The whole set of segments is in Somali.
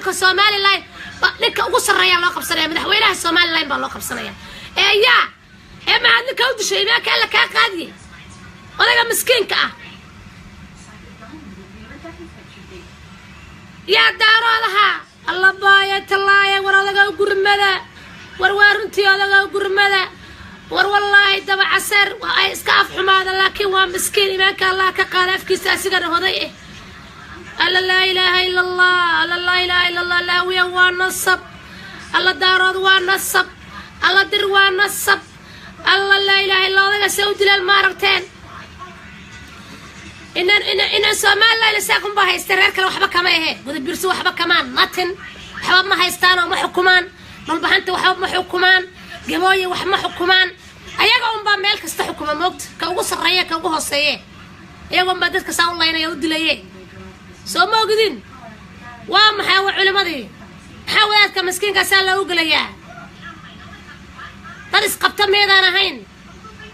Maamulka Somaliland ninka ugu sarreeya loo qabsanaya, madaxweynaha Somaliland baa loo qabsanaya. Ee yaa ee maxaad ninka u dishay? Imaanka Alla kaa qaadiye, odaga miskiinka ah. Yaa daaroodaha alla baaya tallaaya, war odaga u gurmada, war waa runtii, odaga u gurmada. War wallaahi daba caseer ay iska afxumaada, laakiin waa miskiin. Imaanka Allah ka qaada afkiisa, asigana hoday eh. Alla laa ilaaha ila Allah, alla laa ilaaha ila Allah. Laawiya waa nasab, alla daarood waa nasab, alla dir waa nasab, alla laa ilaaha illa. Odaga se u dilaan ma aragteen? Inaan ina inaan Somaliland isaaqun baa haysta, reer kale waxba kama ahe. Gudubirsi waxba kamaan, nothing, waxba ma haystaan oo ma xukumaan. Dhulbahanta waxba ma xukumaan, Gabooye wax ma xukumaan. Ayaga unbaa meel kasta xukuma, moogta, ka ugu sarreeya, ka ugu hooseeye, iyaga unbaa dadka saa u laynaya, u dilaye. Soo ma ogdin? Waa maxay? Wa culimadii, maxaa wadaadka miskiinkaasaa loogu gelayaa? Dad isqabta miyaadaan ahayn?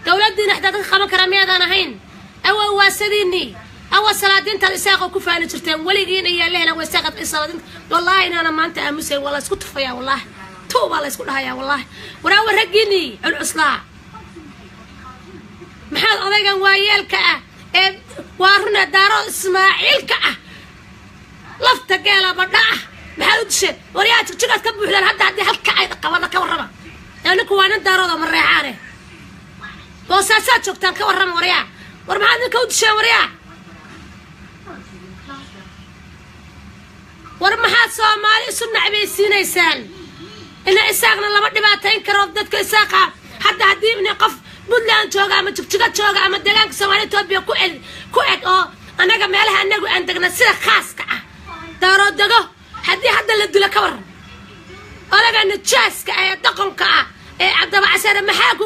Dowladdiina xitaa dadka qaban kara miyaadaan ahayn? Awa waasadiinii, awa salaadiintaad isaaqoo ku faani jirteen weligiin iyo lehna wa isaaqad salaadiinta. Wallaahi inaana maanta aamusayn, waa la isku tufayaa, wallaahi tuu baa la isku dhahayaa, wallaahi. Waraawa raggiinii culcuslaa, maxaad odaygan waayeelka ah ee waa runa Daaro Ismaaciilka ah, lafta geela badha ah, maxaad u disheen? Waryaa, Jigjigaad ka buuxdaan hadda. Haddii halka ay qabana, ka warrama. Ee ninku waa nin Daarooda Mareexaane, Boosaasaad joogtaan, ka warrama. Waryaa, war maxaad ninka u disheen? Waryaa, war maxaad Soomaali isu nacbaysiinaysaan? Ina Isaaqna lama dhibaatayn karo dadka Isaaqa. Hadda haddii nin qof Puntland jooga ama Jigjiga jooga ama deegaanka Soomaaliya Etoobiya ku eg ku eg oo annaga meelaha anagu aan degna sida khaaska ah Daaroo dego, haddii hadda la dilo, ka waran odaga nijaaska ee doqonka ah ee Cabdabacasare? Maxaa ku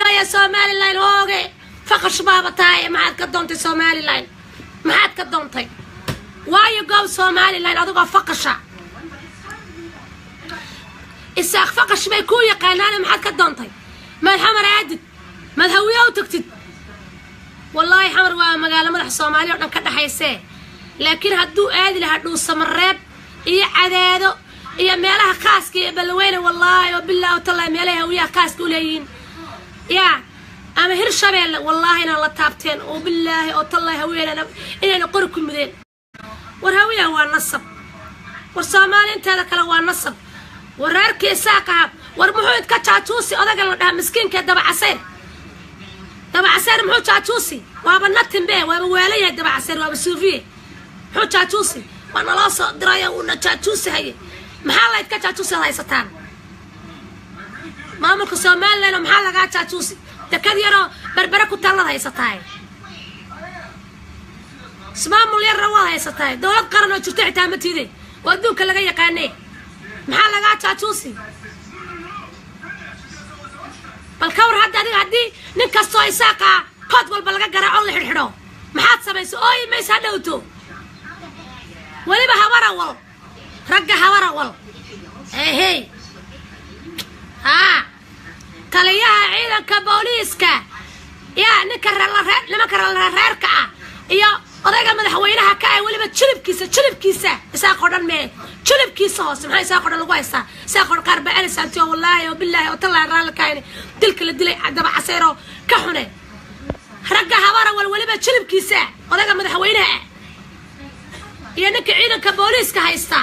gaya Somaliland? Hooge faqash baaba tahay. Maxaad ka doontay Somaliland? Maxaad ka doontay? Waayo goob Somaliland adigoo faqasha, Isaaq faqash bay kuu yaqaanaane, maxaad ka doontay? Maad Xamar aadid, maad Hawiye u tagtid? Wallaahi Xamar waa magaalo madax Soomaaliya oo dhan ka dhaxaysee, laakiin hadduu aadi lahaa Dhuusamareeb iyo Cadaado iyo meelaha khaaska iyo Balweyne, wallaahi oo bilaahi o tallahi, meelaha Hawiyaha khaaska u leeyihiin yaa ama Hirshabeelle, wallaahi inaan la taabteen oo bilaahi oo tallahi Hawiya inayna qori ku mudeen. War Hawiyaha waa nasab, war Soomaali inteeda kale waa nasab, war reerkii Isaaq ahaa. War muxuu idka jaajuusi odagan la dhahaa miskiinka Dabacasayr? Dabacaseer muxuu jaajuusi? Waaba natinbe, waaba waalayahay Dabacaseer, waaba suufiye. Muxuu jaajuusi? Waa naloo soo diraya, uuna jaajuusi haye. Maxaa laydka jaajuusi ad haysataan maamulka Somaliland? Oo maxaa lagaa jaajuusi? Dekad yaroo Berbere ku taallad haysataay, ismaamul yarna waad haysataay, dowlad qaran oo jirto xitaa ma tiide oo adduunka laga yaqaane. Maxaa lagaa jaajuusi? Bal ka war hadda adiga, haddii nin kastoo Isaaqa kood walba laga garaaco, la xidhxidho, maxaad samayso? Ooyi maysa ha dhowto. Weliba Habarawal, ragga Habarawal, ehey haa, taliyaha ciidanka booliiska yaa ninka nimanka reerka ah iyo odayga madaxweynaha ka ah, weliba jilibkiisa, jilibkiisa Isaaq oo dhan mee, jilibkiisa hoose. Maxaa Isaaq oo dhan lagu haystaa? Isaaq oo dhan qaar baa alisanti oo wallaahi oo bilaahi oo tallaahi raalli kahayni dilka la dilay Daba Caseer oo ka xune. Ragga Habarawal, weliba jilibkiisa, odayga madaxweynaha ah iyo ninka ciidanka booliiska haysta,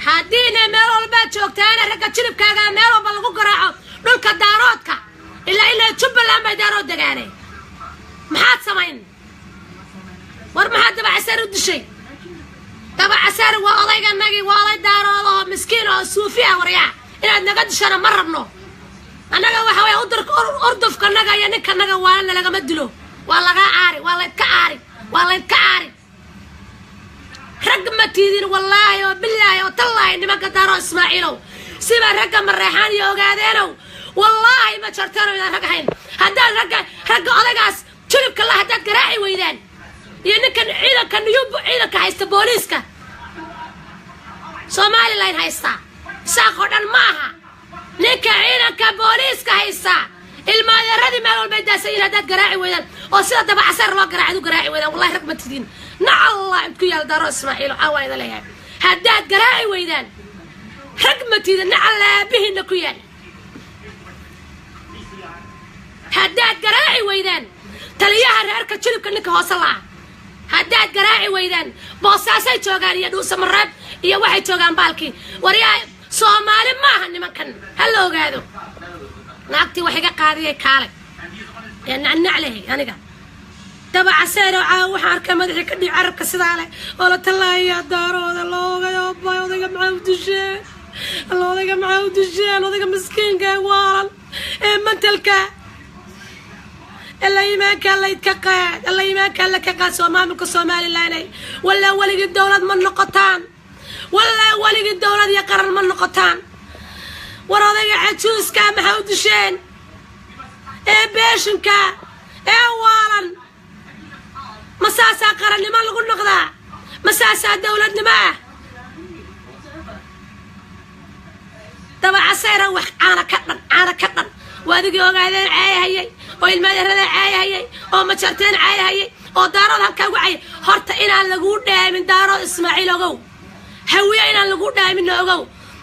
haddiina meel walbaad joogtaana ragga jilibkaaga meel walba lagu garaaco dhulka Daaroodka, ilaa Jubbaland bay Daarood degaane, maxaad samayn? War maxaad Dabacaseer u dishay? Dabacaseer waa odayganagii, waa oday Daarood oo miskiin oo suufi ah. Waryaa, inaad naga dishana ma rabno annaga. Waxa weya urdufkanaga iyo ninkanaga waalana lagama dilo. Waa lagaa caari, waa laydka caari, waa laydka caari. Rag ma tiidin, wallaahi oo bilaahi oo tallaahi. Nimanka Daaro Ismaaciilow, siba ragga Mareexaan iyo Ogaadeenow, wallaahi ma jarteeno inaan rag ahayn haddaad ragga odaygaas jilibka la haddaad garaaci weydaan iyo ninkan ciidanka niyub ciidanka haysta, booliiska Somalilan haysta. Isaaq oo dhan ma aha. Ninka ciidanka booliiska haysta, ilmaadeeradii meel walbay daasan yihin, haddaad garaaci weydaan oo sida Dabacaseer loo garaaci u garaaci weydaan, wallahi rag ma tidin. Nacalla idku yaal Daaro Ismaaciil, caawa ida leeyahay haddaad garaaci weydaan rag matiida, nacalla aabihiinna ku yaal. Haddaad garaaci weydaan taliyaha reerka jilibka ninka hoose la'a, haddaad garaaci weydaan Boosaasay joogaan iyo Dhuusamareeb iyo waxay joogaan baalkii. Waryaa, Soomaali maaha nimankan, ha la ogaado. Naagtii wax iga qaadiyay kaalay ee nacnaclehay aniga Dabacaseer oo caawa waxaan arkay madaxii ka dhiib carabka sidaa leh oo la tallaayaa Daarooda loogay. Oobay, odayga maxaa u dusheen? Alla, odayga maxaa u dusheen? Odayga miskiinka ee waalan ee mentalka. Alla iimaanka alla idka qaad, alla iimaanka alla ka qaad. Soo maamulka Somalilanay, walaa weligii dowlad ma noqotaan, walaa weligii dowlad iyo qaran ma noqotaan. War odayga cajuuska maxaa u dusheen ee beeshinka ee waalan? Ma saasaa qarannimo lagu noqdaa? Ma saasaa dowladnimo ah? Dabacaseyra wax caana ka dhan, caana ka dhan. Waa adigii Ogaadeen caayahayay oo ilmaadeerada caayahayay oo Majarteen caayahayay oo Daarood halkaa ugu cayay. Horta inaan laguu dhaamin Daarood Ismaaciil ogow, Hawiye inaan laguu dhaaminna ogow.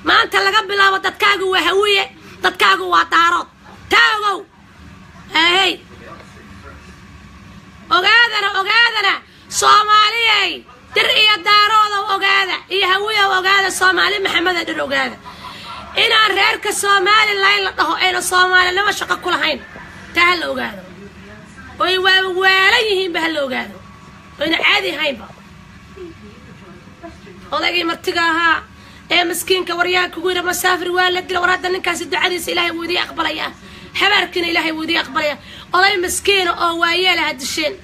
Maanta laga bilaabo dadkaagu waa Hawiye, dadkaagu waa Daarood, taa ogow. Ahey, ogaadana, ogaadana Soomaaliyey, Dir iyo Daaroodow ogaada iyo Hawiyow ogaada, Soomaali Maxameda dhan ogaada inaan reerka Somalilan la dhaho ayna Soomaalinimo shaqo ku lahayn. Taa ha la ogaado. Oy waaba waalan yihiinba, ha la ogaado, oyna caadi ahaynba. Odaygii martiga ahaa ee miskiinka waryaha kugu yidha masaafir waa la dila. War hadda ninkaasi ducadiisa Ilaahay wuu idii aqbalayaa, habaarkiina Ilaahay wuu idii aqbalayaa. Oday miskiina oo waayeela ha disheen.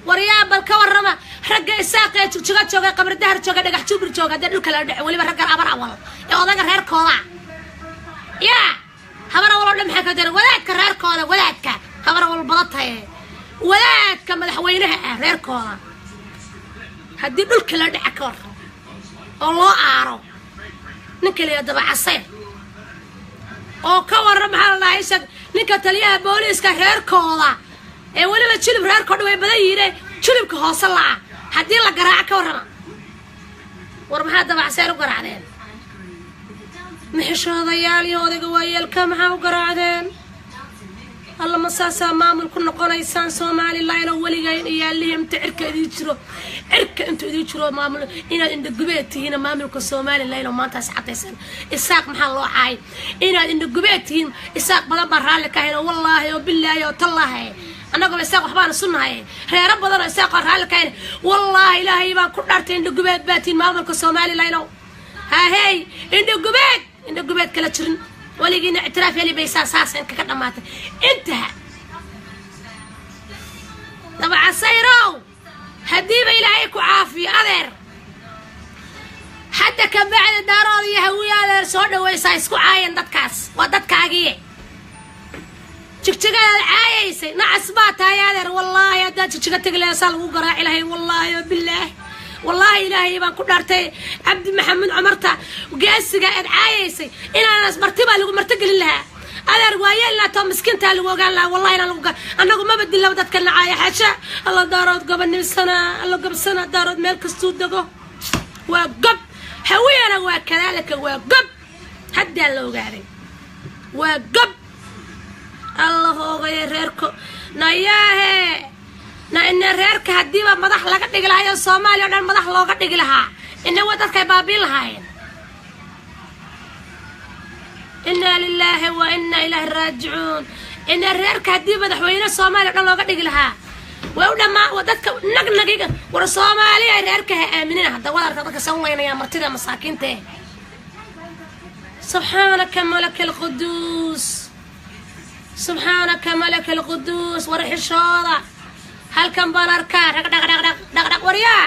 Waryaa, bal ka warrama ragga Isaaq ee Jigjiga jooga, Qabridahar jooga, Dhagax Jubir jooga, haddee dhulka la dhaco, weliba raggan Abar Awal ee odaga reerkooda. Yaa Habar Awal oo dhan maxay ka dara? Wadaadka reerkooda, wadaadka Habar Awal badan tahay, wadaadka madaxweynaha ah reerkooda haddii dhulka la dhaca ka war oo loo aaro ninka la yidhahdo Dabacasayr oo ka warra, maxaa la dhahay ishag, ninka taliyaha booliiska reerkooda ee weliba jilib reerkoo dhan way badan yihiine jilibka hoose la'a haddii la garaaco ka warrama. War maxaa Dabacseer u garaacdeen? Maxishoodayaal iyo odayga waayeelka maxaa u garaacdeen? Alla, ma saasaa maamul ku noqonaysaan Somalilan? Oo weligayn iyo allihii inta cirka idiin jiro, cirka intuu idiin jiro maamul inaad indhagubeed tihiin maamulka Somalilan oo maantaas cadaysaan. Isaaq maxaa loo caay? Inaad indhagubeed tihiin. Isaaq badan baan raalli ka ahayn oo wallaahi oo bilaahi oo tallaahi, annagoo Isaaq waxbaana sunnahay, reero badan oo Isaaq oo raalli ka ahayn. Wallaahi, Ilaahay baan ku dhaartay, indhagubeed baa tihiin maamulka Somalilan oo hahey, indhagubeed, indhagubeed kala jirin. Weligiina ictiraaf heli baysaa, saasa inka ka dhamaatay intaha. Dabacasayrow, haddiiba Ilaahay ku caafiyo adeer, hadda ka bacdi Daarood iyo Hawiye adeer soo dhawaysaa, isku caayan dadkaas, waa dadkaagiye. Jigjigadaad caayaysay, nacas baa tahay adeer. Wallaahi haddaad Jigjiga tegi lahaa saa lagu garaaci lahay. Wallaahi oo bilaahi, wallaahi, Ilaahay baan ku dhaartay, Cabdi Maxamed Cumarta geesiga aad caayaysay inaanas marti baa lagu martigelin lahaa adeer. Waayeel too miskiintaa lagu ogaan lahaa. Wallahi inaan lagu annagu maba dilaba dadka nacaaya. Xasha alla, Daarood gobonimsana, alla gobsana. Daarood meel kastuu dego waa gob, Hawiyana waa kadaalika, waa gob. Haddaa la ogaaday waa gob. Alla hoogaya reerko nayaahe na ina reerka haddiiba madax laga dhigi lahaa oo Soomaaliya o dhan madax looga dhigi lahaa, ina wa dadkay baabiin lahaayeen. Inaa lilaahi wa inaa ilaahi raajicuun. Ina reerka haddii madaxweyne Soomaaliya o dhan looga dhigi lahaa way u dhammaa dadka nagnagiga. War Soomaaliya, reerka ha aaminina. Hadda waad arka dadka sawlaynaya martida masaakiinta eh. Subxaanaka malaka alquduus, subxaanaka malaka alquduus. War xishooda, halkan baan arkaa dhaq dhaq dhaq dhaq dhaq dhaq. Waryaa,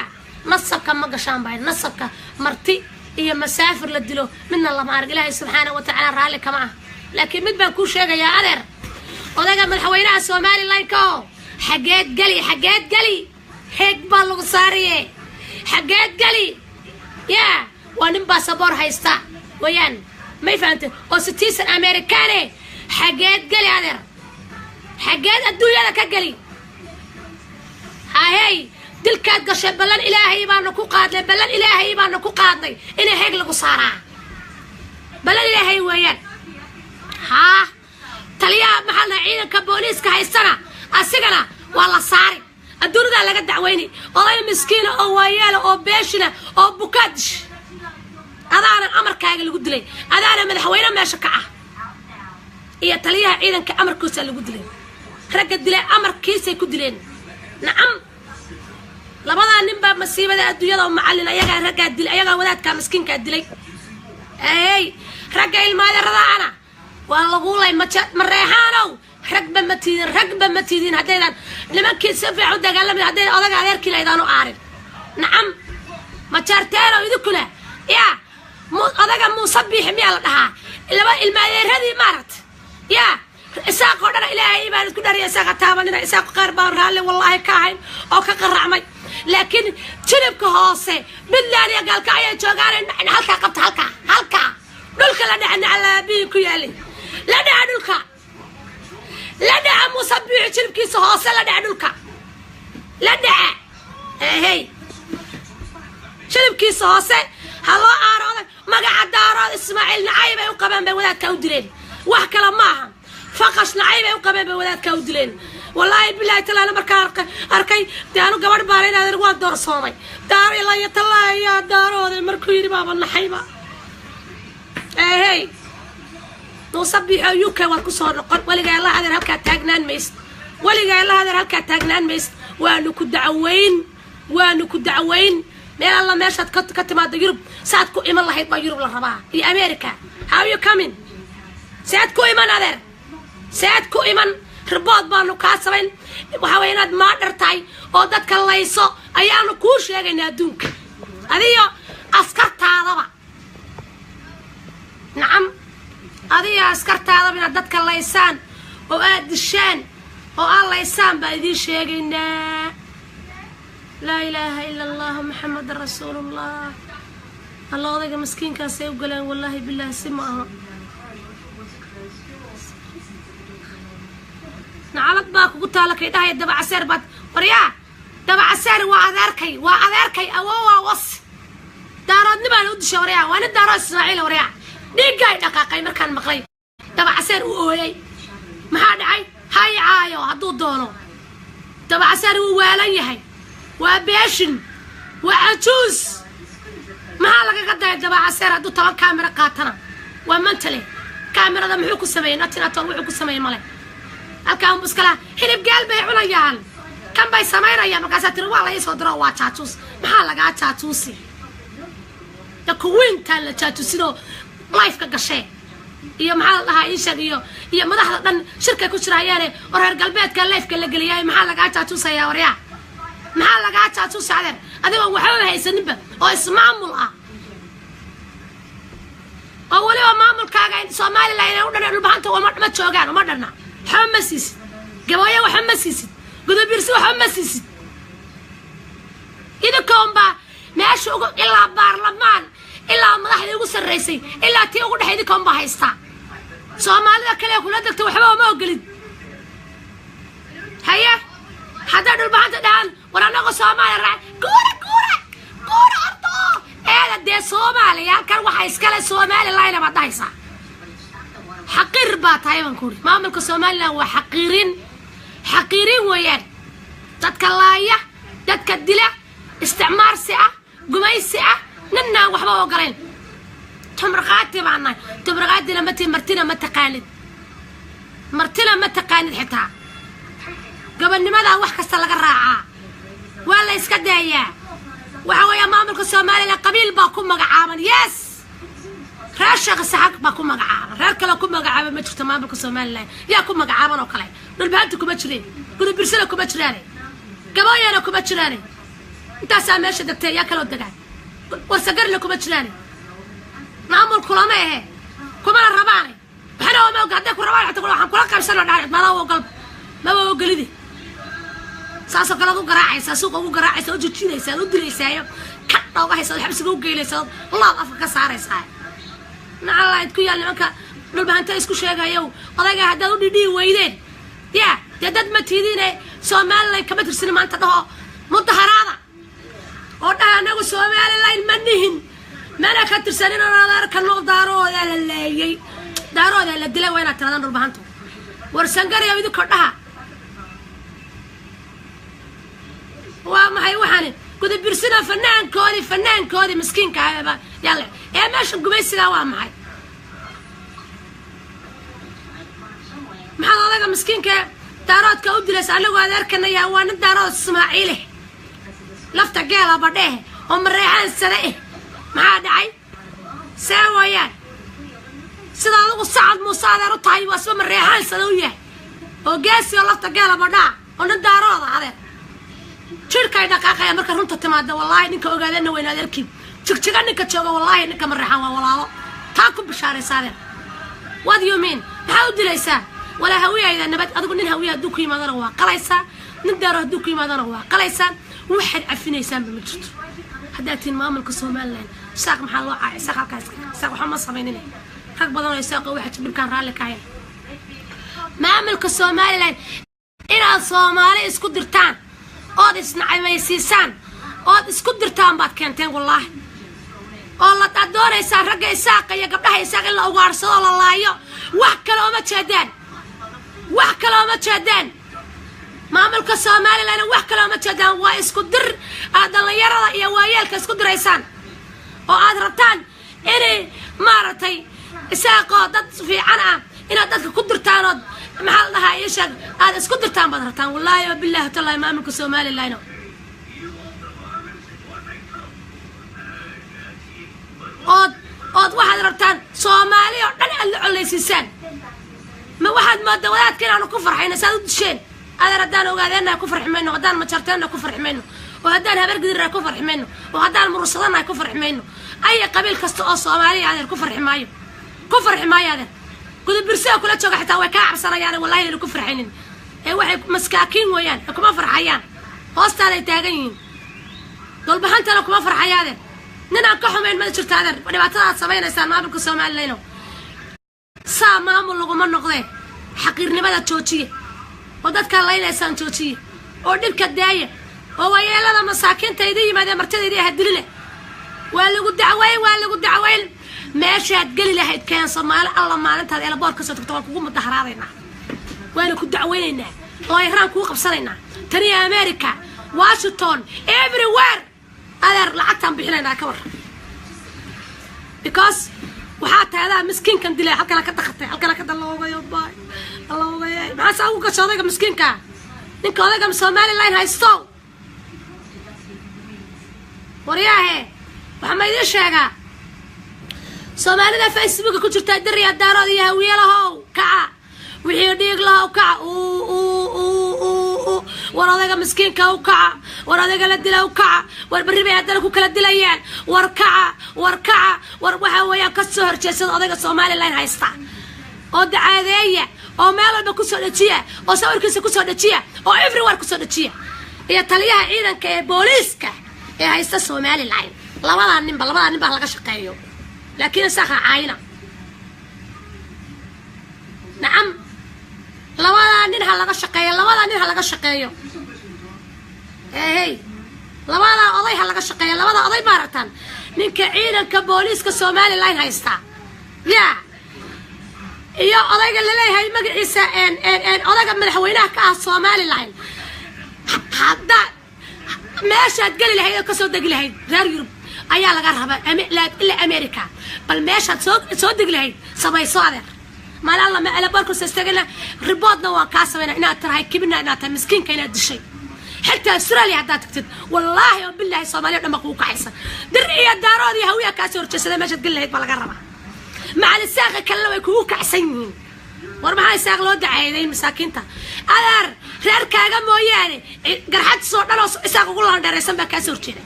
nasabka ma gashaan baa nasabka marti iyo masaafir la dilo midna lama arag. Ilaahay subxaana wa tacaala raalli kama ah. Laakiin mid baan kuu sheegayaa adeer, odayga madaxweynaha Somalilan ka oo xageed geli, xageed geli, xeeg baa lagu saariye, xageed geli yaa. Waa nin baasaboor haysta weeyaan, may fahantay? Oo citizen Americane. Xageed geli, adeer? Xageed adduunyada ka geli? Hahey, dilkaad gashay, ballan Ilaahay baanu ku qaadnay, ballan Ilaahay baanu ku qaadnay inay Heeg lagu saaraa. Ballan Ilaahay weeyaan. Haa, taliyaha, maxaa la, ciidanka booliiska haystana, asigana waa la saari, adduunyadaa laga dacweyni. Oday miskiina oo waayeela oo beeshina oo bukaadish, adaana amarkaaga lagu dilay, adaana madaxweyne meesha ka ah iyo taliyaha ciidanka amarkiisa lagu dilay. Ragga dilay amarkiisay ku dileen. Nacam, labadaa nin baa masiibada adduunyada oo macallin. Ayagaa raggaa dilay, ayagaa wadaadkaa miskiinkaa dilay. Ey, ragga ilmaadeeradaana waa lagulay. Mareexaanow, ragba ma tiidin, ragba ma tiidin haddaydan nimankii si fiican u dagaalamay, haddaydan odaga adeerkiina aydaan u aarin. Nacam, Majaarteenow, idinkuna yaa odaga Muuse Biixi miyaa la dhahaa? Laba ilmaadeeradii maaragta yaa Isaaq oo dhan, Ilaahay baan isku dhariya, Isaaqa taabanina. Isaaq qaar baan raalli wallaahi ka ahayn oo ka qaracmay, laakiin jilibka hoose Puntland iyo Gaalkacyo joogaan. Halkaa qabta, halkaa, halkaa dhulka la dhaca, nacalaabihi ku yaalay la dhaca, dhulka la dhaca. Muuse Biixi jilibkiisa hoose la dhaca, dhulka la dhaca. Ehey, jilibkiisa hoose ha loo aarooday. Magaca Daarood Ismaaciil nacayb ay u qabeen bay wadaadkaa u dileen, wax kale ma aha. Faqash nacayb ay u qabeen bay wadaadkaa u dileen. Wallaahi bilaahi talaana markaa arkay dee anu gabadh baana inaad waan doorsoomay. Daar ilaa iyo tallaahi yaa daarooday markuu yidhi baaba naxayba. Ehey, Muuse Biixo, UK waad ku soo noqon. Weligaa la adeer halkaa taagnaan maysid, weligaa la adeer halkaa taagnaan maysid. Waanu ku dacweyn, waanu ku dacweyn. Meel alla meeshaad ka timaado Yurub, saad ku iman lahayd baa Yurub la rabaa iyo America. How you coming? Saad ku iman, adeer? Saad ku iman? Report baanu kaa samayn. Waxaa waya inaad murder tahay oo dadka layso ayaanu kuu sheegaynaa adduunka, adiyo askartaadaba. Nacam, adiyo askartaadaba inaad dadka laysaan oo aad dishaan oo aad laysaan baan idiin sheegaynaa. Laa ilaaha ila Allah, Maxamedan rasuulullah. Alla, odayga maskiinkaasay u galeen. Wallaahi bilaahi si ma aha. Nacalad baa kugu taala kay dhahaya Dabacaseer baad. Waryaa, Dabacaseer waa adeerkay, waa adeerkay, awowaa was Daaroodnimaana u dishay. Waryaa, waa nin Daarood Ismaaciil. Waryaa, dhiiggaay dhaqaaqay markaan maqlay Dabacaseer u ooyay. Maxaa dhacay? Hay caayo hadduu doono. Dabacaseer wuu waalan yahay, waa beeshin, waa cajuus. Maxaa lagaga daya Dabacaseer? Hadduu 10 kaamiro qaatana waa mantale. Kaamirada muxuu ku sameeyey? Nothing at all. Wuxuu ku sameeyey male. Halkaa unbu iskala hilib geel bay cunayaan, kan bay samaynayaan. Markaasaa tiri waa la iisoo diro, waa jaajuus. Maxaa lagaa jaajuusi? Da kuwiintaan la jaajuusinoo lifeka gashee iyo maxaa la dhahaa iisheeg iyo madaxda dhan shirkay ku jirayaane oo reer galbeedka lifeka la geliyay. Maxaa lagaa jaajuusayaa, waryaa? Maxaa lagaa jaajuusa, adeer, adigoon waxbaba haysaninba oo ismaamul ah oo weliba maamulkaaga Somalilan inay u dhan Dhulbahanta ma joogaan, uma dhanna. Waxba ma siisid Gabooye, waxba ma siisid Gudubirsi, waxba ma siisid. Idinkoonbaa meesha ugu ilaa baarlamaan ilaa madaxdii ugu sarraysay ilaa tii ugu dhex idinkoon baa haystaa. Soomaalida kale kula degta waxba uma ogolid. Haye, hadday Dhulbahanta dhahaan war annaga Soomaaliya raac, guura guura guura ordo eeda dee Soomaaliya halkan waxa iskale Somalilan baad dhahaysaa. Xaqiir baa tahay baan ku uri. Maamulka Somalilan waa xaqiirin, xaqiirin weeyaan. Dadka laaya, dadka dila, isticmaarsi ah, gumaysi ah, ninaan waxba ogolayn. Tumraqaati baan nahay, tumraqaatina mati martina ma taqaanid, martina ma taqaanid. Xitaa gobonnimadaa wax kasta laga raacaa, waa la iska daayaa. Waxa weeya maamulka Somalilan qabiil baa ku magacaaban. Yes, reer Sheekh Saxaq baa ku magacaaban, reer kale ku magacaaban ma jirto. Maamulka Somalilan yaa ku magacaaban oo kale? Dhulbahanta kuma jireen, Gudubirsana kuma jiraane, Gabooyana kuma jiraane. Intaasaa meesha degtay, yaa kaloo degaan? Warsagarna kuma jiraane. Maamul kulama ahe, kumana rabaane, waxna oma oga. Hadday ku rabaan xataa waxaan kula qaybsano dhahan madaa ogol, maba ogolidi. Saasoo kale ad u garaacaysaa, suuqa ugu garaacaysaa, u jijinaysaa, u dilaysaayo ka Dhacdha uga haysa, xabsiga u geynaysa, laab afka ka saaraysaa. Nacallaa idku yaal nimanka Dhulbahanta isku sheegayow. Odayga haddaad u dhidhihi weydeen, yaa dee dad ma tiidiine. Somaliland kama tirsini maanta dhaho, mudaharaada oo dhaha anagu Somaliland ma nihin, mana ka tirsanin. Oo adeerkano Daaroodaa la laayay, Daaroodaa la dilay, waa inaad tiradaan Dhulbahanto. War sangariyo idinkoo dhaha, waa maxay waxaani Gudabirsina fanaankoodii miskiinka ahaba yalle ee meesha gumaysigaa? Waa maxay? Maxaad odaga miskiinka Daaroodka u dilaysa? Anagu adeerkana yaa waa nin Daarood Ismaaciileh, lafta geela badheeh oo Mareexaan sade eh. Maxaa dhacay? See weeyaan sida adigu Sacad Muuse adeer u tahay, waa isba Mareexaan sade u yahay oo geesi oo lafta geela badhaa oo nin Daarooda. Adeer jirkay dhaqaaqaya marka runta timaada. Wallaahi ninka ogaadeenna weyna adeerkii Jigjiga ninka jooga, wallaahi ninka Mareexaan waa walaalo. Taa ku bishaaraysa adeer. What do you mean? Maxaa u dilaysaa? Walaa Hawiyayda nabad. Adigu nin Hawiya hadduu ku yimaadana waa qalaysaa, nin Daaro hadduu ku yimaadana waa qalaysaa. Waxaad cafinaysaanba ma jirto haddaad tihiin maamulka Somaliland. Saaq maxaa loo caayay? Saaq halkaas, Isaaq waxba ma samaynin. Rag badan oo Isaaq waxa dhibkaan raalli ka hayn. Maamulka Somaliland inaad Soomaali isku dirtaan ood isnacamaysiisaan ood isku dirtaan baad keenteen, wallaahi. Oo la aad doonaysaan ragga Isaaqa iyo gabdhaha Isaaq in la ugaarsado oo la laayo. Wax kale ooma jeedaan, wax kale ooma jeedaan. Maamulka Somaliland wax kale ooma jeedaan, waa isku dir aad dhallinyarada iyo waayeelka isku diraysaan oo aad rabtaan inay maaragtay Isaaqoo dad fiican ah inaad dadka ku dirtaan ood, maxaa la dhahaa, ii sheeg, aad isku dirtaan baad rabtaan. Wallaahi oo billahi tallahi, maamulka Somaliland ood waxaad rabtaan Soomaali oo dhan aad la collaysiisaan. Ma waxaad moodaa wadaadka inaanu ku farxayno saad u disheen? Adeer, haddaan ogaadeennahay ku farxi mayno, haddaan Majarteenna ku farxi mayno, oo haddaan Habargidirna ku farxi mayno, oo haddaan Mursadanahay ku farxi mayno. Aya qabiil kasta oo Soomaaliya adeer ku farxi maayo, ku farxi maayo. Adeer, Gudubirsiga kula jooga xitaa way kaa cabsanayaan. Wallahi inayna ku farxaynin ee waxay maskaakiin weeyaan, ee kuma farxayaan, hoostaaday taagan yihiin. Dhulbahantana kuma farxaya adeer. Nin aan ka xumayn ma jirto adeer dhibaatada aad samaynaysaan maamulka Somaliland. Saa maamul laguma noqdee. Xaqiirnimada joojiye oo dadkaa laynaysaan joojiye oo dhibka daaya oo waayeelada masaakiinta idin yimaadeen martida idin ahadilina. Waa lagu dacwayn, waa lagu dacwayn. Meeshaad geli lahayd keen. Soomaali alla maalintaad eelaboor kasoo tagto waan kugu mudaharaadaynaa, waana ku dacwaynaynaa oo Iraan kuu qabsanaynaa. Taniyo America, Washington, everywhere adeer lacagtaan bixinaynaa ka warran, because waxaa tahay adaa miskiinkan dilay. Halkana ka dakatay, halkana ka daloogay bay daloogay. Maxaa saa ugu gashay odayga miskiinka, ninka odayga Somaliland haysto? Waryaahe, waxaa ma idiin sheegaa Soomaalida Facebooka ku jirta, Dariya, Daarood iyo Hawiye lahow, kaca. Wixii dhiig lahow, kaca. War odayga miskiinka u kaca, war odayga la dila u kaca, war berri bay haddana ku kala dilayaan. War kaca, war kaca. War waxa weeyaan ka soo horjeedsada odayga Somaliland haysta oo dacaadeeya oo meel walba kusoo dhajiya oo sawirkiisa kusoo dhajiya oo everywhere kusoo dhajiya, iyo taliyaha ciidanka ee booliiska ee haysta Somaliland. Labadaa ninba, labadaa nin baa laga shaqeeyo, laakiin Isaaqa caayina. Nacam, labadaa nin ha laga shaqeeyo, labadaa nin ha laga shaqeeyo. Ehey, labadaa oday ha laga shaqeeyo, labadaa oday maaragtaan, ninka ciidanka booliiska Somaliland haysta ya iyo odayga laleeyahay magaciisa, odayga madaxweynaha ka ah Somaliland. Hadda meeshaad geli lahayd oo kasoo degi lahayd reer Yurub ayaa laga rabaa ilaa America. Bal meeshaad soo degi lahayd samayso adeer. Maalin alla eelaboorkusa istagana riboodna waan kaa samayna inaad tahay kibina, inaad tahay miskiinka inaad dishay. Xitaa Australia haddaad tagtid, wallaahi oo bilaahi, Soomaaliya o dhan ba kugu kacaysa. Dir iyo Daarood iyo Hawiya kaasoo horjeedsada. Meeshaad geli lahayd baa laga rabaa. Macal Isaaqa kalena way kugu kacsan yihiin. War maxaa Isaaq loo dacayday masaakiinta? Adeer, reerkaaga mooyaane Garxajisoo dhan oo Isaaq ugu laandheeraysan baa kaasoo horjeeda.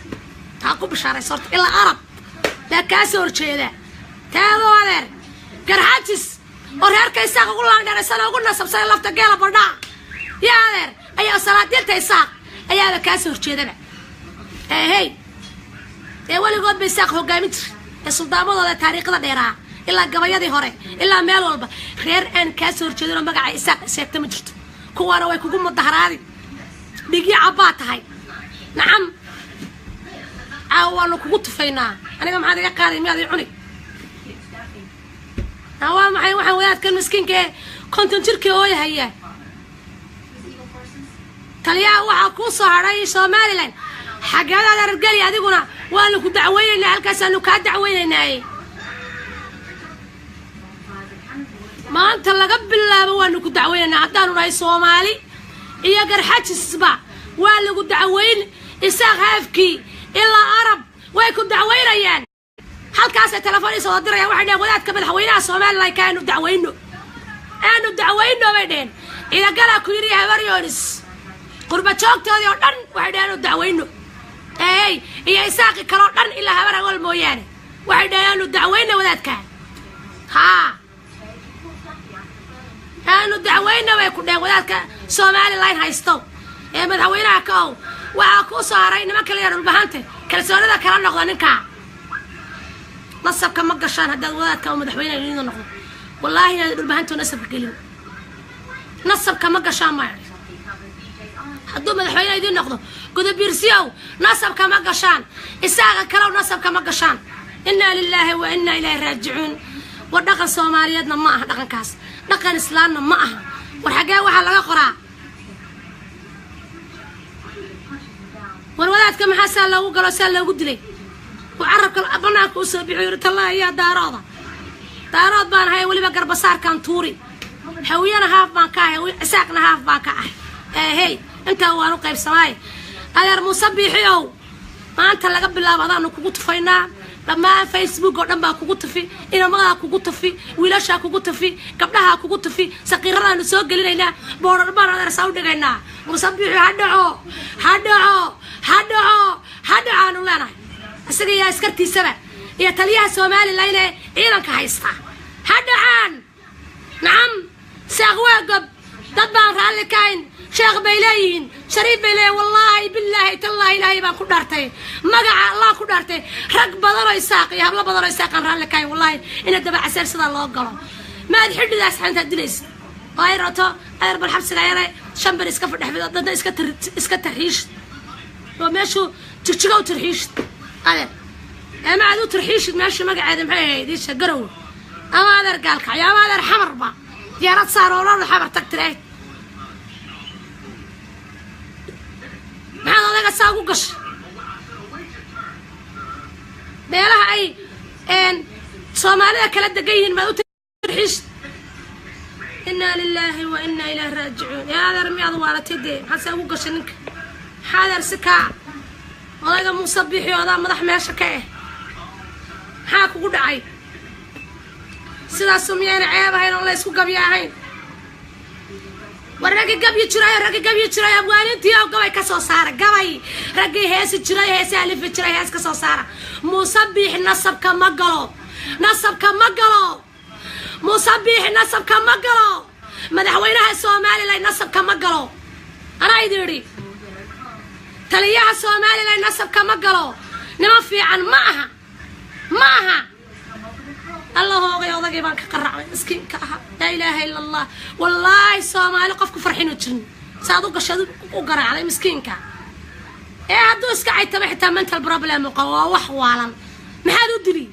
Taa ku bishaaraysa horta, ilaa Arab baa kaasoo horjeeda taado adeer. Garxajis oo reerka Isaaq ugu laandheeraysan oo ugu nasabsan, lafta geela badhaa yaa adeer, ayaa salaadiinta Isaaq ayaaba kaasoo horjeedaba. Ehey. Ee weligood bay Isaaq hogaamin jir ee suldaamadooda taariikhda dheeraa, ilaa gabayadii hore, ilaa meel walba. Reer aan kaa soo horjeedinoo magaca Isaaq sheegta ma jirto. Kuwaana way kugu mudaharaadi, dhigyo cabbaa tahay. Nacam, caawa waanu kugu tufaynaa. Aniga maxaad iga qaaday? Miyaad ii cuni? Waa maxay waxaan wadaadkan miskiinka ee 50 jirkii ooyahaya? Taliyaha waxaa kuu soo hadhay Somaliland, xaggeedaad arargeli? Adiguna waanu ku dacweynaynaa, halkaasaanu kaa dacweynaynaaye. Maanta laga bilaabo waanu ku dacweynaynaa. Haddaanu nahay Soomaali iyo Garxajisba waa lagu dacweyn. Isaaq haafkii ilaa Arab way ku dacweynayaan. Halkaasay telefoon ii soo dirayaan, waxay dheheen wadaadka madaxweynaha Somaliland ka aanu dacweyno, aanu dacweyno bay dheheen. Ciidagalaa ku yidhi, Habaryoonis qurba joogtoodii oo dhan waxay dheheen aanu dacweyno. Ey, iyo Isaaqi kaloo dhan ilaa Habar Awal mooyaane waxay dheheen aanu dacweyno wadaadka. Haa, aanu dacweyno bay ku dheheen wadaadka Somaliland haysto ee madaxweynaha ka ow. Waxaa kuu soo haray nimanka la yar Dhulbahante, kalsoonida kala noqda ninkaa. Nasabka ma gashaan haddaad wadaadka oo madaxweyne idin noqdo. Wallaahi inaad Dhulbahantoo nasabka gelin, nasabka ma gashaan. Ma hadduu madaxweyne idiin noqdo Gudabiirsiyow, nasabka ma gashaan. Isaaqa kalow, nasabka ma gashaan. Innaa lilaahi wa innaa ilaahi raajicuun. War dhaqan Soomaaliyeedna ma aha dhaqankaas, dhaqan Islaamna ma aha. War xaggee waxaa laga qoraa? War wadaadka maxaa saa loogu galo, saa loogu dilay? Uu carabka banaanka usoo bixiyo, yiri tallaahi yaa Daarooda, Daarood baan ahay, weliba garbasaarkaan tuuri. Hawiyana haaf baan ka ahay, Isaaqna haaf baan ka ahay. Eehey, intaa waan u qaybsamaay. Adeer Muuse Biixiow, maanta laga bilaabo adaanu kugu tufaynaa. Dhammaan Facebook oo dhan baa kugu tufi, inamadaa kugu tufi, wiilashaa kugu tufi, gabdhahaa kugu tufi, saqiiradaanu soo gelinaynaa, boodhar baan adeer saa u dhigaynaa. Muuse Biixi ha dhaco, ha dhaco, ha dhaco, ha dhaco aanu leenahay. Isaga iyo askartiisaba iyo taliyaha Somaliland ee ciidanka haysta ha dhacaan. Nacam, Saaq waa gob, dad baan raalli kahayn. Sheekh bay leeyihiin, shariif bay leeyihin. Wallaahi, bilaahi, tallaahi, Ilaahay baan ku dhaartay, magaca Allah ku dhaartay, rag badanoo Isaaq iyo hablo badanoo Isaaqaan raalli kahayn wallaahi ina Dabacaseer sidaa loo galo. Maad xidhidaas xantaad dilaysa oo ay rato adeer, bal xabsiga yare 5 ber iska fadhex, dadna iska tarxiish oo meeshuu Jigjiga u tarxiishid adeer, ama aad u tarxiishid meesha magaceeda maxay ahayd, isha Garow, ama adeer Gaalkacyo, ama adeer Xamarba diyaarad saar oo dhan Xamar tag tirayd. Maxaad odaga saa ugu gashay? Meelaha ay Soomaalida kala degan yihiin maad u tarxiishid? Innaa lilaahi wa innaa ilaahi raajicuun. Yaa adeer, miyaad waalatay dee? Maxaad saa ugu gashay ninka? Maxaa adeer si kaa odayga Muuse Biixi odaa madax meesha ka eh? Maxaa kugu dhacay? Sidaasu miyayna ceeb ahayn oon la isku gabyo ahayn? War raggii gabyi jiray, raggii gabyi jiray, abwaanintii oo gabay ka soo saara gabay. Raggii heesi jiray, heese alifi jiray, hees ka soo saara. Muuse Biixi nasabka ma galo, nasabka ma galo. Muuse Biixi nasabka ma galo. Madaxweynaha Somaliland nasabka ma galo, anaa idin idhi. Taliyaha Somaliland nasabka ma galo. Niman fiican ma aha, ma aha. Alla hoogay, odagay baan ka qaracmay miskiinka ahaa. Laa ilaaha ila Allah. Wallaahi Soomaali qofku farxinu jirin saad u gashaad u garaacday miskiinka. Ee hadduu iska caytaba xitaa mental problem u qabo, waa wax waalan. Maxaad u dili?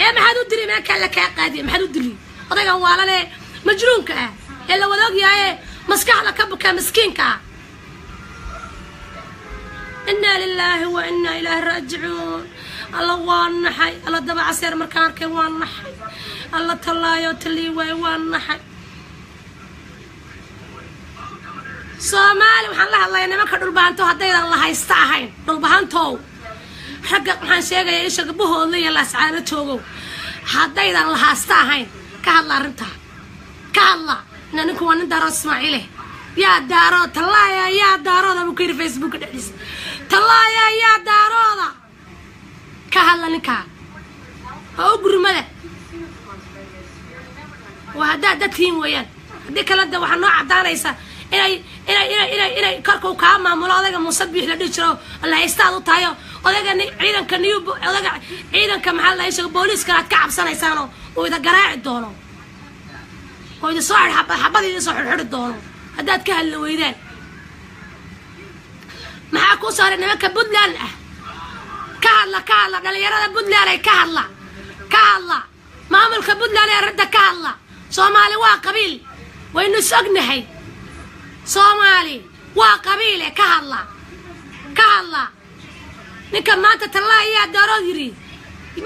Ee maxaad u dili? Meel kale kaa qaadiya, maxaad u dili odaygan waalan ee majnuunka ah ee la wada ogyahay maskaxda ka buka miskiinka ah? Inaa lilaahi wa innaa ilaahi raajicuun. Alla waa naxay, alla Dabacaseer markaan arkay waa naxay. Alla tallaayo talii waay, waa naxay. Soomaali waxaan la hadlayaa, nimanka Dhulbahanto, haddaydan la haysta ahayn Dhulbahantow, ragga waxaan sheegayaa isha gabahoodla iyo Laascaano joogow, haddaydan la haysta ahayn, ka hadla arrintaa, ka hadla. Ina ninku waa nin Daarood Ismaaciile. Yaa Daarood tallaaya, yaa Daarooda buu ku yidhi Facebooka dhexdiisa. Tallaaya yaa Daarooda, ka hadla ninkaa oo u gurmada. Waa haddaad dadkiin weeyaan, haddii kale de waxaa noo caddaanaysa Inay inay inay inay inay korka uu kaa maamulo odayga Muuse Biix la dhihi jiro, la haystaad u tahayo odayga ciidanka new, odayga ciidanka, maxaa la sheego, booliiskana aad ka cabsanaysaanoo uu ida garaaci doono oo idin soo xidh xabad, idin soo xidhxidhi doono haddaad ka hadli weydaan. Maxaa kuu saaray nimanka Puntland ah? Ka hadla, ka hadla, dhalinyarada Puntland ay ka hadla, ka hadla, maamulka Puntland ee arrinta ka hadla. Soomaali waa qabiil, waynu is ognahay. Soomaali waa qabiile, ka hadla, ka hadla. Ninka maanta tallaa ayaa Daarood yidhi,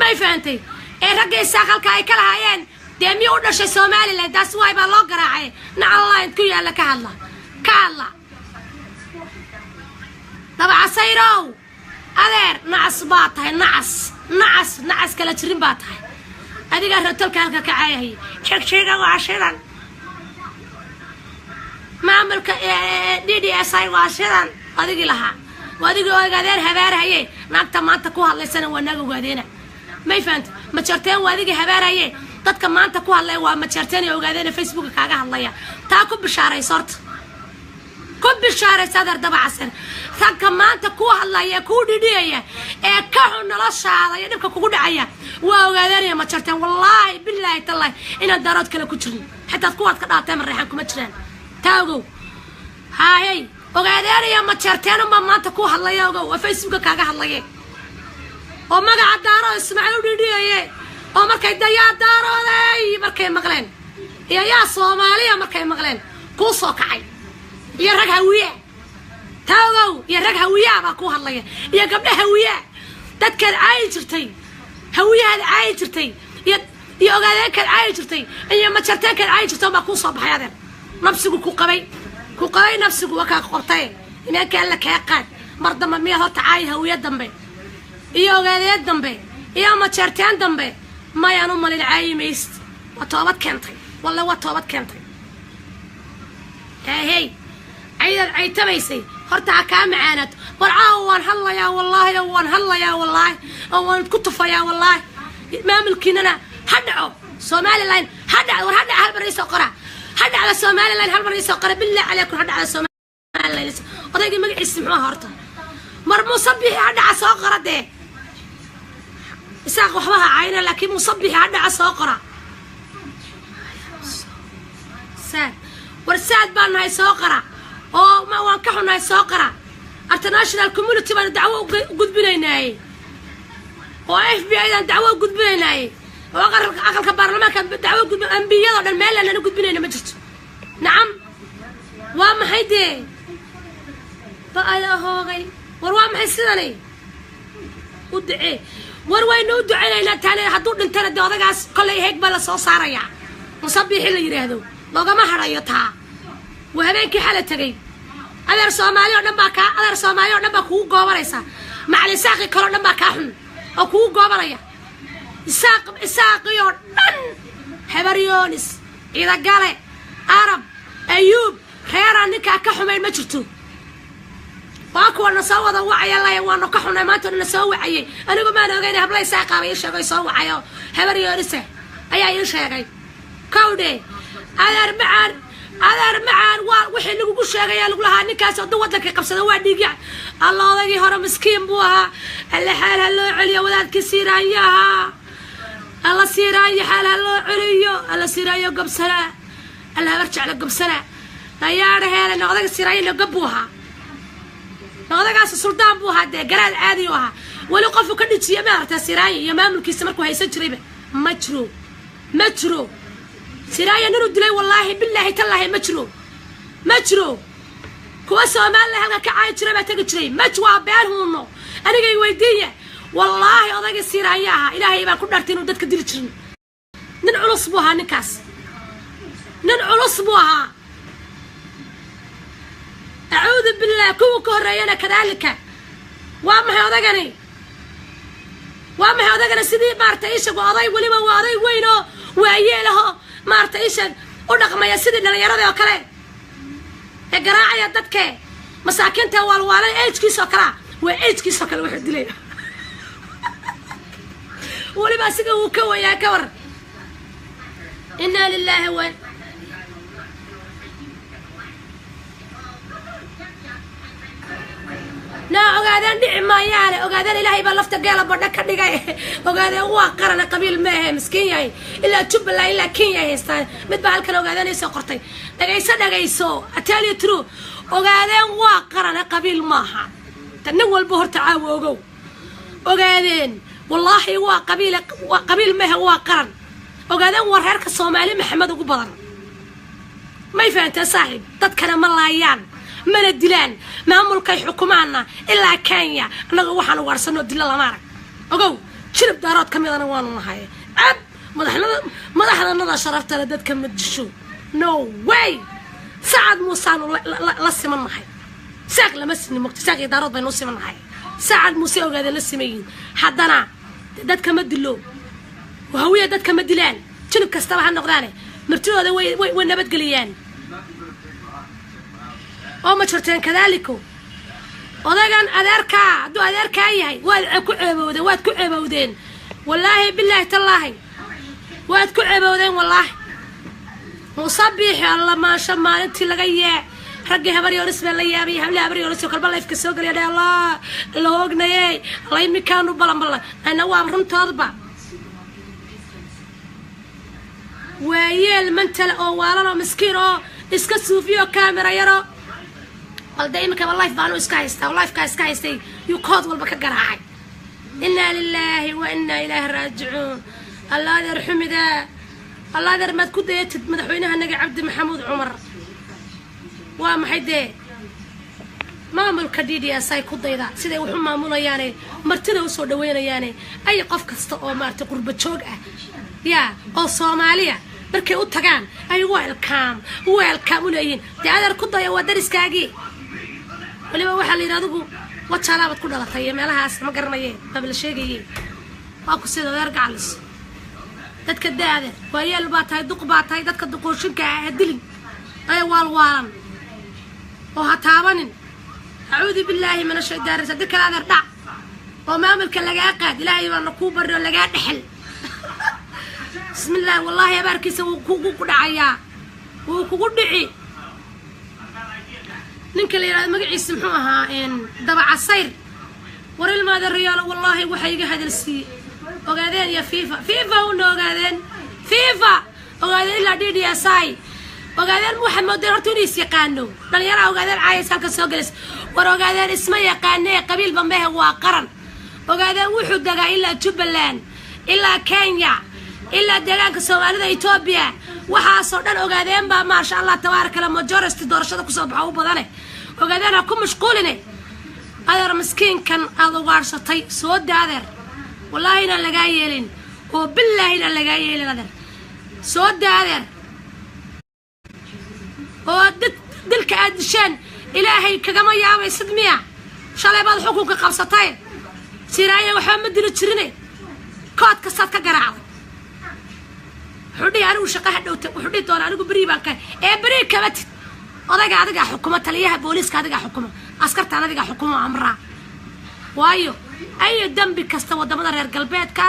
may fahantay? Ee ragga Isaaq halka ay ka lahaayeen dee miyuu u dhashay Somaliland? Taas waay baa loo garaacay. Nacallah ku yaalla. Ka hadla, ka hadla. Dabacasayrow, adeer, nacas baa tahay, nacas, nacas, nacas kala jirin baa tahay. Adigaa rootolka halka ka caayahayay. Sheegsheega waa shidan, maamulka DDS I waa shidan, adigii lahaa, waa adigii Ogaadeen habaarhaye. Naagta maanta ku hadlaysana waa naag Ogaadeena, may fahanta? Majarteen waa adigii habaarhaye. Dadka maanta ku hadlaya waa Majarteen iyo Ogaadeena Facebooka kaaga hadlaya. Taa ku bishaarayso, horta ku bishaaraysa, adeer Dabacasar. Ragka maanta ku hadlaya, kuu dhidhiyaya ee ka xun noloshaada iyo dhibka kugu dhacaya waa Ogaadeenaya Majarteen. Wallaahi, bilaahi, tallaahi inaan Daarood kale ku jirin, xitaa kuwaad ka dhaateen Mareexaan kuma jiraan. Taa ogow. Haayay, Ogaadeenaya Majarteen unbaa maanta ku hadlaya, ogow, oo Facebooka kaaga hadlaye oo magaca Daaro Ismaaciil u dhidhiyaye, oo markay dayaa Daarooday markay maqleen iyo yaa Soomaaliya markay maqleen kuu soo kacay, iyo rag Hawiye. Taa ogow, iyo rag Hawiyaa baa ku hadlaya iyo gabdha Hawiyaa. Dadkaad caayi jirtay, Hawiyahaad caayi jirtay iyo Ogaadeenkaad caayi jirtay iyo Majarteenkaad caayi jirtay baa kuu soo baxay. Adeer, nafsigu ku qabay, ku qabay, nafsigu waa kaa qortay. Imaanka Alla kaa qaad. Mar dambe miyaad horta caayi Hawiye dambe iyo Ogaadeed dambe iyo Majarteen dambe? Mayaan u malin. Caayi mayst, waa toobad keentay, walle waa toobad keentay. Hey, caydaad caytamaysay horta ha kaa macaanaato. War caawa waan hadlayaa, wallaahi, oo waan hadlayaa, wallaahi, oo waan ku tufayaa, wallaahi. Maamulkiinana ha dhaco, Somaliland ha dhaco. War ha dhaco, hal mar iisoo qora. Ha dhacda Somaliland, hal mar iisoo qora, billah calaykum, ha dhacda Somaliland. Odaygii magaciisi muxuu ahaa horta? Mar Muusabixi ha dhaca soo qora dee. Isaaq waxba ha cayna, laakiin Muusabixi ha dhaca soo qora. Saad, war saad baan nahay soo qora, oo ma waan ka xunnahay soo qora. International community baanu dacwo u gudbinaynaaye, oo FBI daan dacwo u gudbinaynaaye, oo aqalka baarlamaanka dacwo u gudbin, ambiyadoo dhan meel aanan u gudbinayna ma jirto. Nacam, waa maxay dee? Ba ayaa hoogay. War waa maxay sidani? U ducee. War waynu u ducaynaynaa taane. Hadduu dhintana dee odagaas kollay heeg baa la soo saarayaa, Musabixi la yidhaahdo loogama hadhayo. Taa waa habeenkii xala tegay. Adeer, Soomaali oo dhan baa kaa, adeer, Soomaali oo dhan baa kugu goobanaysa. Macalin Saaqi kaloo dhan baa kaa xun oo kugu goobanaya. Isaaq, Isaaqii oo dhan, Habaryoonis, Ciidagale, Arab, Ayuub, reeraan ninkaa ka xumayn ma jirto. Waa kuwa na soo wada wacaya laya, waanu ka xunay. Maanta na soo wacayay, anigu maan ogeyn. Habla Isaaqaaba ii sheegay, soo wacayo, Habaryoonise ayaa ii sheegay. Kawdhe, adeer macaan, adeer macaan, waa wixii lagugu sheegaya lagu lahaa ninkaas hadduu waddankii qabsado waa dhiigya. Alla, odaygii hore miskiin buu ahaa. Alle xaal ha loo celiyo wadaadkii Siiraanya ahaa. Alla Siiraanya xaal ha loo celiyo. Alla Siiraanyo gobsanaa, alla Habar Jeclo gobsanaa. Nayaadha heelen, odayga Siiraanya nogob buu ahaa. Odagaas suldaan buu ahaa dee, garaad caadi u ahaa. Weli qofu ka dhijiya maaragtaa Siraanya iyo maamulkiisa markuu haysan jirayba ma jiro, ma jiro. Siraanya ninuu dilay, wallaahi, bilaahi, tallaahi, ma jiro, ma jiro. Kuwa Soomaaliya halka ka caayi jiray baa tegi jiray. Maj waa been huuno, anigay weydiiya. Wallaahi, odayga Siraanya ahaa, Ilaahay baan ku dhartay inuu dadka dili jirin. Nin culus buu ahaa ninkaas, nin culus buu ahaa. Acuudu billah, kuwa ka horreeyana kadaalika. Waa maxay odagani? Waa maxay odagani? Sidii maaragtay ishag waa oday, weliba waa oday weyn oo waayeelaho, maaragtay ishag u dhaqmaya sidii dhallinyaradii oo kale ee garaacaya dadke masaakiinta waalwaalay. Age-kiis oo kalea, waa age-kiis oo kale wuxuu dilaya. Weliba asiga wuu ka wayaa. Ka war, inaa lilaahi wa Naa ogaadeen dhici maayaane. Ogaadeen Ilaahay baa lafta geela badha ka dhigay. Ogaadeen waa qarana, qabiil maahe. Miskiin yahay, ilaa Jubbaland ilaa Kenya ay haystaan. Mid baa halkan ogaadeen soo qortay. Dhagayso, dhagayso, I tell you true, ogaadeen waa qarana, qabiil maaha. Ta nin walba horta caawa ogow, ogaadeen wallaahi waa qabiil, waa qabiil maahe, waa qaran. Ogaadeen waa reerka Soomaali Maxamed ugu badan, may fahanteen saaxiib? Dadkana ma laayaan mana dilaan. Maamulkay xukumaana ilaa Kenya annaga waxaan ugaarsanoo dilo lama arag. Ogow, jilib Daarood ka midana waanu nahay. Cab madaxnada, madaxdanada sharaftale dadka ma disho, no way. Sacad Muuseaanu la siman nahay. Saaq lama sinin mogta, Saaq iyo Daarood baynu u siman nahay. Sacad Muuse ogaadeen la simayiin, haddana dadka ma dilo. Hawiya dadka ma dilaan, jilib kastaba ha noqdaane. Martidooda way nabadgeliyaan oo ma jirteen. Kadaaliko odagan adeerkaa, hadduu adeerkaa yahay, waad ku ceebowdeen, waad ku ceebowdeen. Wallaahi, bilaahi, tallaahi, waad ku ceebowdeen wallaahi. Musabiixi alla maasha maalintii laga yee raggii Habar Yoonis baa la yaabay. Hablaha Habar Yoonis oo kalba live-ka soo gelaya dhe, Allah la hoognaye, alla imikaanu balan balan ana waa runtoodba. Waayeel mantale oo waalan oo miskiin oo iska suufiyo kaamera yaro bal de iminkaba live baanu iska haystaa, live-kaa iska haystay yuu kood walba ka garaacay. Inaa lilaahi wa inaa ilaahi raajicuun. Allah adeer xumida, Allah adeer, maad ku dayatid madaxweynaha naga Cabdi Maxamuud Cumar? Waa maxay dee maamulka DDS ay ku dayda siday wax u maamulayaane, martida usoo dhaweynayaane, ay qof kasta oo maaragtay qurba joog ah yaa oo Soomaaliya markay u tagaan ay welcome, welcome u leeyihiin. Dee adeer ku daya, waa dariskaagii. Weliba waxaa la yidhi adigu Wajaalaabaad ku dhalatay iyo meelahaas, ma garanaye, baaba la sheegaye. Waa ku sida adeer gacalis dadka daada waayeel baa tahay, duq baa tahay. Dadka duqooshinka ah ha dilin ay waalwaalan oo ha taabanin. Acuudu billaahi min ashaytaan rajiim. Haddii kale adeer dhac oo maamulka lagaa qaad. Ilaahay baana kuu bari oo lagaa dhexel. Bismi illah, wallaahi abaarkiisa wuu kugu ku dhacayaa, wuu kugu dhici. Ninka la yidhahdo magaciisa muxuu ahaa? Dabacasayr. War ilmaada riyaalo, wallaahi waxa iga hadalsiiyey ogaadeen iyo FIFA. FIFA una ogaadeen, FIFA ogaadeen ilaa DDSI ogaadeen. Waxaad moodeen horta inuu is yaqaano. Dhalinyaraha ogaadeen caayas halka soo gelaysa. War ogaadeen isma yaqaanee, qabiilba mehe, waa qaran. Ogaadeen wuxuu degaa ilaa Jubbaland ilaa Kenya ilaa deegaanka Soomaalida Etoobiya. Waxaasoo dhan ogaadeen baa, maasha Allah tabaaraka Allah, majority doorashada kusoo baxa u badane. Ogaadeen ha ku mashquuline adeer. Miskiinkan aada ugaadhsatay soo da adeer. Wallaahi inaan lagaa yeelin oo billaahi inaan lagaa yeelin adeer. Soo da adeer, oo dad dilka aad disheen Ilaahay kagama yaabaysid miya? Shalay baad xukunka qabsatay, Siraaya waxba ma dili jirine, kood kastaad ka garaacday. Wuxuu dhihi anigu shaqa ha dhowta, wuxuu dhihi doonaa anigu berii baan ka ee berii kamatid. Odayga adigaa xukuma, taliyaha booliiska adigaa xukuma, askartaan adigaa xukuma amraa. Waayo ayo dembi kasta wadamada reer galbeedka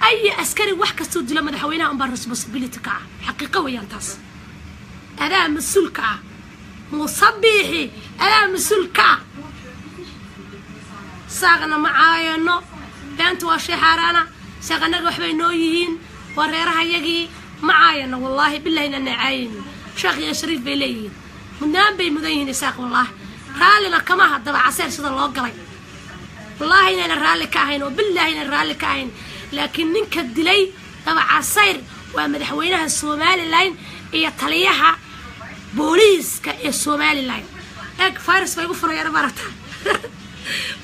ayo askari wax kastuu dilo madaxweynaha unbaa responsibility ka ah. Xaqiiqo weeyaan taas. Adaa mas-uulka ah, Musabiixi, adaa mas-uulka ah. Saaqna ma caayano, beenta waa shay xaaraana. Saaq annaga waxbay noo yihiin, waa reerahayagii, ma caayano. Wallaahi billahi inaan caayayno. Sheekh iyo shariif bay leeyihiin, mudnaan bay mudan yihiin Isaaq. Wallaahi raallina kama aha Dabacaseer sida loo galay. Wallaahi inayna raalli ka ahayn oo billaahi inayna raalli ka ahayn. Laakiin ninka dilay Dabacasayr waa madaxweynaha Somaliland iyo taliyaha booliiska ee Somaliland. Eeg, virus bay igu furayaan, ma aragtaa?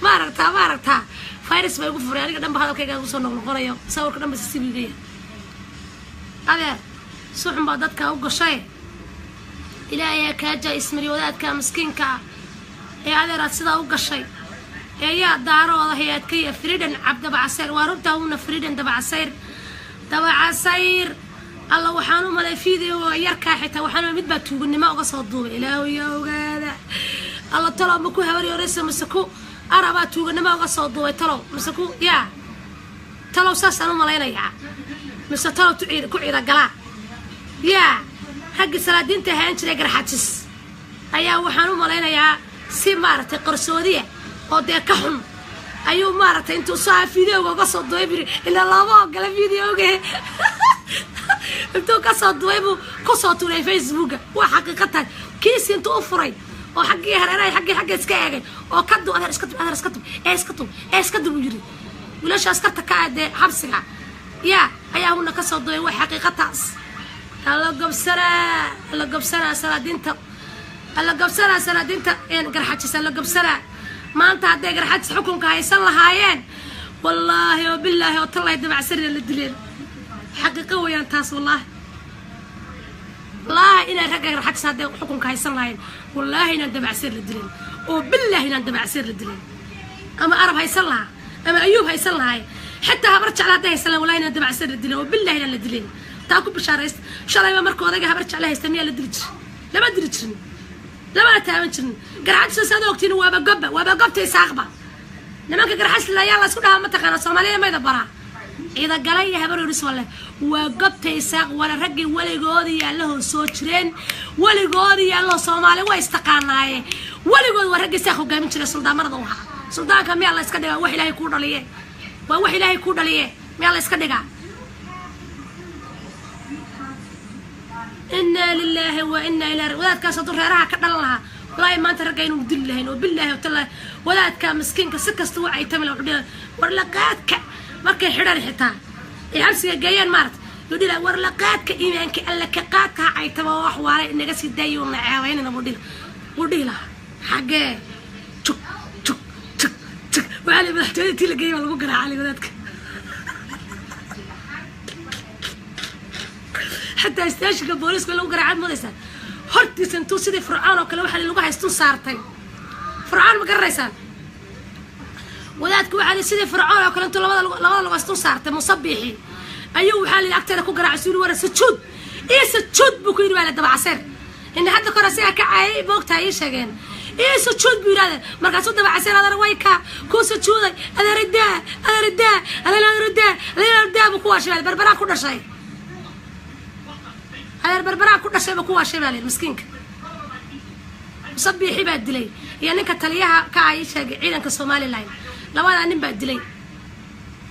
Ma aragtaa? Ma aragtaa? Virus bay igu furay aniga dhanba. Hadalkayga igu soo noqnoqonayo, sawirka dhanba sisibiigaya. Adeer, suxun baa dadka u gashay. Ilaahay ha kaa jaa-ismariyo wadaadka miskiinka ah ee adeer aad sidaa u gashay ee yaa daarooda hay-adkaya. Freedom Cabdabacaseer, waa runtaa una. Freedom Dabacasayr, Dabacasayr. Alla waxaan u malay video yarkaa xitaa waxaan mid baa tuuganimo uga soo duubay. Ilaahu yaa ogaada. Alla talow, ma ku Habaryoreysa mise ku arabaa tuuganimo uga soo duubay? Talow mise ku yaa talow? Saasaan u malaynayaa. Mise talow ku ciida galaa yaa raggii salaadiinta ahaan jiray Garxajis ayaa waxaan u malaynayaa si maaragtay qarsoodiya. Oo dee ka xun ayuu maaragtay intuu saa videoga uga soo duway biri, ilaa looma ogola videoga, intuu kasoo duway buu kusoo tuuray Facebooka. Waa xaqiiqa tahay. Kiisi intuu u furay oo xaggii hareerahay, xaggii xagga iska eegay oo ka du, "Adeer, iska dub, adeer, iska dub, ee iska dub, ee iska dub," uu yiri. Wiilasha askarta ka ah dee xabsiga yaa ayaa una kasoo duway. Waa xaqiiqa taas. Alla gobsanaa, alla gobsanaa salaadiinta, alla gobsanaa salaadiinta Garxajis, alla gobsanaa. Maanta hadday Garxajis xukunka haysan lahaayeen, wallaahi oo bilaahi oo tallahi, Dabacsanina la dileen. Xaqiiqo weeyaan taas. Wallaahi, wallaahi inay ragga Garxajis hadday xukunka haysan lahaayeen, wallaahi inaan Dabacseer la dileen, oo bilaahi inaan Dabacseer la dileen. Ama Arab haysan lahaa ama Ayuub haysan lahaay, xitaa Habar Jecla hadday haysan lahayn, wallahi inaan Dabacseer la dileen, oo billahi inaan la dileen. Taa ku bishaaraysta. Shalayba marka odayga Habar Jecla haysta miyaa la dili jirin? Lama dili jirin, lamana taaban jirin. Garxajis saad ogtiin waaba gobba, waaba gobta Isaaqba. Nimanka Garxajis ayaa la isku dhahaa, mataqaana Soomaalida mayda baraa, Ciidagala iyo Habar Oris wale waa gobta Isaaq. Wala raggii weligooda iyo Allahoo soo jireen, weligooda iyo Allahoo Soomaali waa istaqaanaaye, weligood waa raggii Isaaq hogaamin jiray, suldaamarada u ahaa. Suldaanka miyaa la iska dhigaa? Wax Ilaahay kuu dhaliye, waa wax Ilaahay kuu dhaliye, miyaa la iska dhigaa? Inaa lilaahi wa inaa ilaa. Wadaadkaas hadduu reeraha ka dhalan lahaa, wallaahi maanta ragga inuu dili lahayn, oo bilaahi watallahi. Wadaadka miskiinka si kasta u caytami laha, wuxuu dhihi warlaqaadka markay xidhan xitaa ay xabsiga geeyeen, maarata, yuu dhihi lahaa, "Warlaqaadka iimaanka Alle ka qaadka ha caytama oo wax waalay inaga sii daayo, na ceebaynana," buu dhihi, wuu dhihi lahaa. Xaggee jug jug jug jug, waxaa la madaxtooyada tii la geeyay baa lagu garaacay wadaadka. Xataa istaashinka booliiska lagu garaacad moodaysaa hortiisa intuu sidii Fircoon oo kale waxaa lagu haystun saartay. Fircoon ma garanaysaan? Wadaadku waxaa li sidii Fircoon oo kale intuu labada lagu haystun saartay Musabiixi ayuu waxaa la agteeda ku garaacay. Suuli, "Wara sujuud ii sujuud," buu ku yidhi. Baa la Dabacaseer ina hadda kore asigaa ka caayay, moogtahay, ii sheegeen. "Ii sujuud," buu yidhahda. Markaasuu Dabacaseer, "Adeer, way ka ku sujuuday, adeeridaa, adeeridaa, adeer, adeeridaa, adeeridaa," buu ku waashay. "Barbaraa ku dhashay, adeer, barbaraa ku dhashay," ba ku waashay baa layidhi. Miskiinka Musabiixi baa dilay iyo ninka taliyaha ka ah ii sheegay ciidanka Somaliland, labadaa nin baa dilay.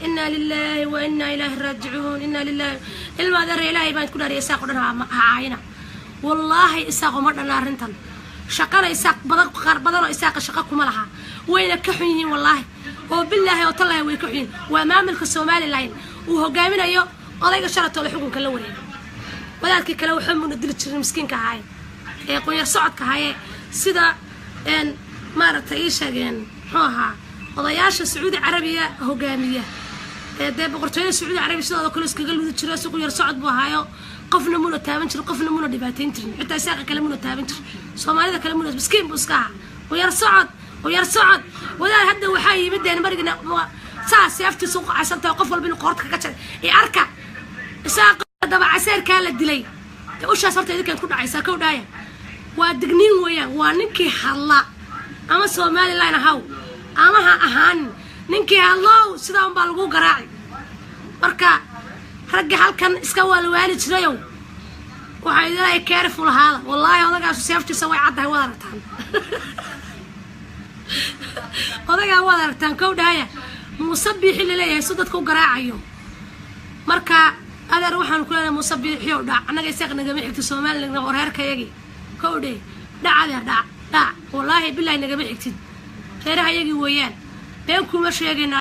Inaa lilaahi wa inaa ilaahi raajicuun. Inaa lilahi. Ilma adeer, Ilaahay baan ku dhaariyay, Isaaq o dhan ha caayina. Wallaahi Isaaq uma dhanna arrintan. Shaqana Isaaq badan, qaar badan oo Isaaqa shaqo kuma laha, wayna ka xun yihiin. Wallaahi oo bilaahi oo tallahi way ka xun yihiin. Waa maamulka Somaliland uu hogaaminayo odayga shalatoola xukunka la wareegay. Wadaadkii kale waxba muna dili jirin, miskiinka ahaaye ee qunyar socodka ahaaye, sida maaragtay ii sheegeen muxuu ahaa odayaasha Sacuudi Carabiya hogaamiya ee dee boqortooyada Sacuudi Carabiya sidooda kale iskaga ludi jiro. Si qunyar socod buu ahaayo, qofna muna taaban jirin, qofna muna dhibaateyn jirin, xitaa Isaaqa kale muna taaban jirin, Soomaalida kale muna. Miskiin buu iska ahaa, qunyar socod, qunyar socod. Wadaad hadda waxaa yimid deen marigna saas aftiisa u qacsantahay, qof walba inuu qoorta kaga jaray ee arka. Isaaqa Dabacaseerkaa la dilay dee ushaas horta idinkaad ku dhacaysaa. Kow dhaaya, waa digniin weeyaan. Waa ninkii hadla, ama Somaliland ahaw ama ha ahaanin, ninkii hadlow sidaa unbaa lagu garaaci. Marka ragga halkan iska waalwaali jirayow, waxaa idin leeyahay careful ahaada. Wallaahi odagaasu seeftiisa way caddahay, waad aragtaan odagaa, waad aragtaan. Kow dhaaya, Muuse Biixi laleeyahay su dadka u garaacayo. Marka adeer, waxaanu ku leenahay, Muuse Biixiyow, dhac. Annaga Isaaq nagama xigto, Somaliland reerkayagii. Kow dhe, dhac adeer, dhac, dhac. Wallaahi bilahi nagama xigtid, reerahayagii weeyaan, been kuma sheegayna.